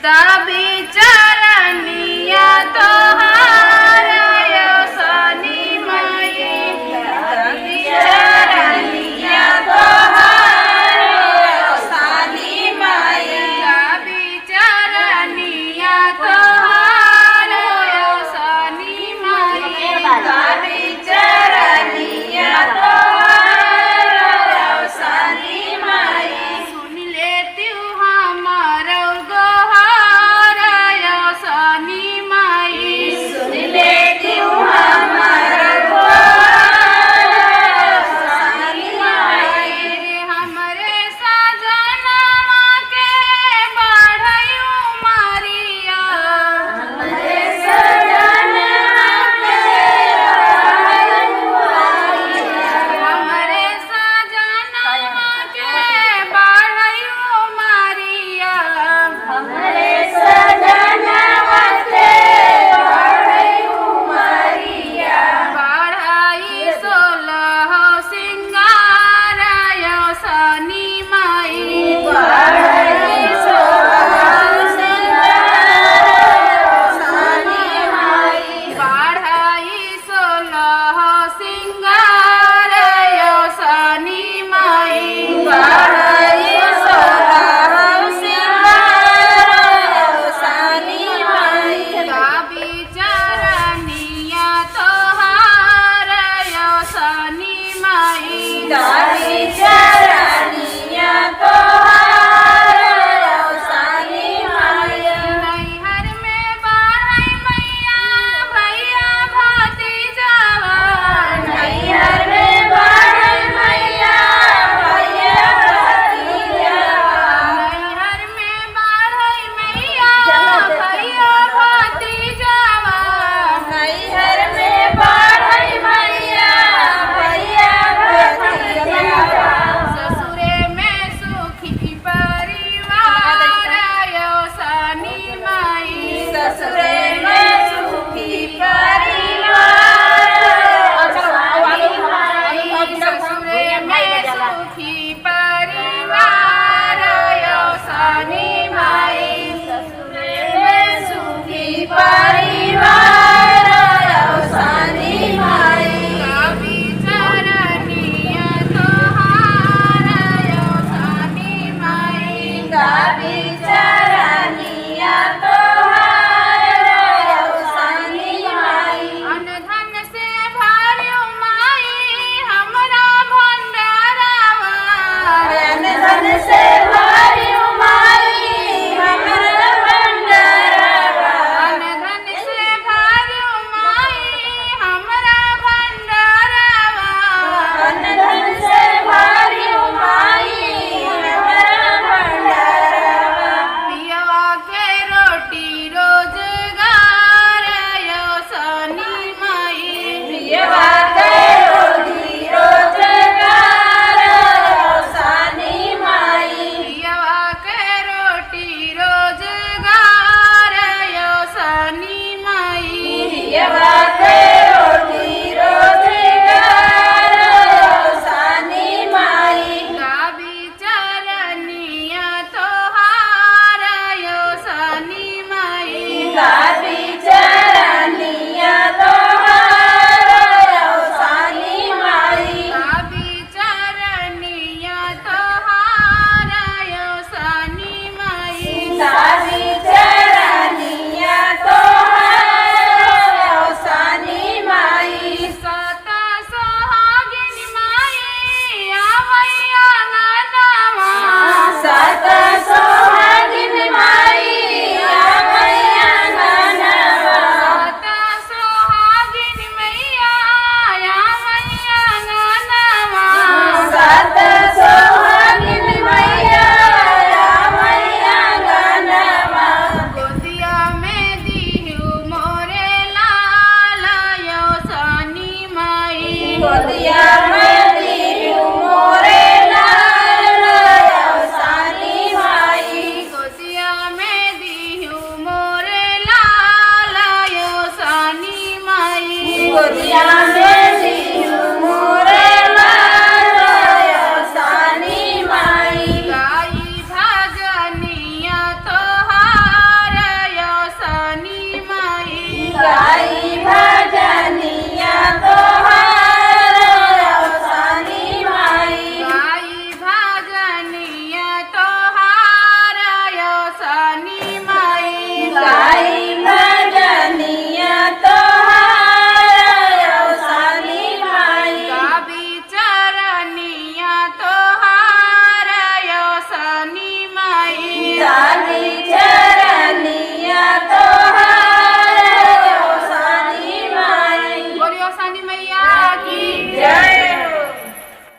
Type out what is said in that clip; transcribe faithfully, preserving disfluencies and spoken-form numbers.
दाबी चरनिया तोहार अयोसनी माई, दाबी चरनिया तोहार अयोसनी माई, दाबी चरनिया तोहार अयोसनी माई, दाबी चरनिया तोहार अयोसनी माई। सुन लेतिउ हमार गोहार अयोसनी माई। सुन लेतिउ हमार गोहार अयोसनी माई। हमरे सजनवा के बढ़ाई उमरिया। हमरे सजनवा के बढ़ाई उमरिया। हमरे सजनवा के बढ़ाई उमरिया। हमरे सजनवा के बढ़ाई उमरिया। बढ़ाई सोलह सिंगार अयोसनी माई। बढ़ाई सोलह सिंगार अयोसनी माई। बढ़ाई सोलह सिंगार अयोसनी माई। बढ़ाई सोलह सिंगार अयोसनी माई। दाबी चरनिया तोहार अयोसनी माई। दाबी चरनिया तोहार अयोसनी माई। नैहर में बाढ़ई मैया, भैया भतीजावा। नैहर में बाढ़ई मैया, भैया भतीजावा। नैहर में बाढ़ई मैया, भैया भतीजावा। नैहर में बाढ़ई मैया, भैया भतीजावा। ससुरे में सुखी परिवार अयोसनी माई। ससुरे में सुखी परिवार अयोसनी माई। ससुरे में सुखी परिवार अयोसनी माई। ससुरे में सुखी परिवार अयोसनी माई। दाबी चरनिया तोहार अयोसनी माई। दाबी चरनिया तोहार अयोसनी माई। अन धन से भरियो माई हमरा भंडारवा। अन धन से भरियो माई हमरा भंडारवा। अन धन से भरियो माई हमरा भंडारवा। अन धन से भरियो माई हमरा भंडारवा। पियवा के रोटी रोजगार अयोसनी माई। पियवा के रोटी रोजगार अयोसनी माई। पियवा के रोटी रोजगार अयोसनी माई। पियवा के रोटी रोजगार अयोसनी माई। दाबी चरनिया तोहार अयोसनी माई। दाबी चरनिया तोहार अयोसनी माई। दाबी चरनिया तोहार अयोसनी माई। दाबी चरनिया तोहार अयोसनी माई। सात सोहागिन माई आवै आंगनवा। सात सोहागिन माई आवै आंगनवा। सात सोहागिन मैया आवै आंगनवा। सात सोहागिन मैया आवै आंगनवा। गोदिया में दिहु मोरे लाल अयोसनी माई। गोदिया में दिहु मोरे लाल अयोसनी माई। गोदिया में दिहु मोरे लाल अयोसनी माई। गोदिया में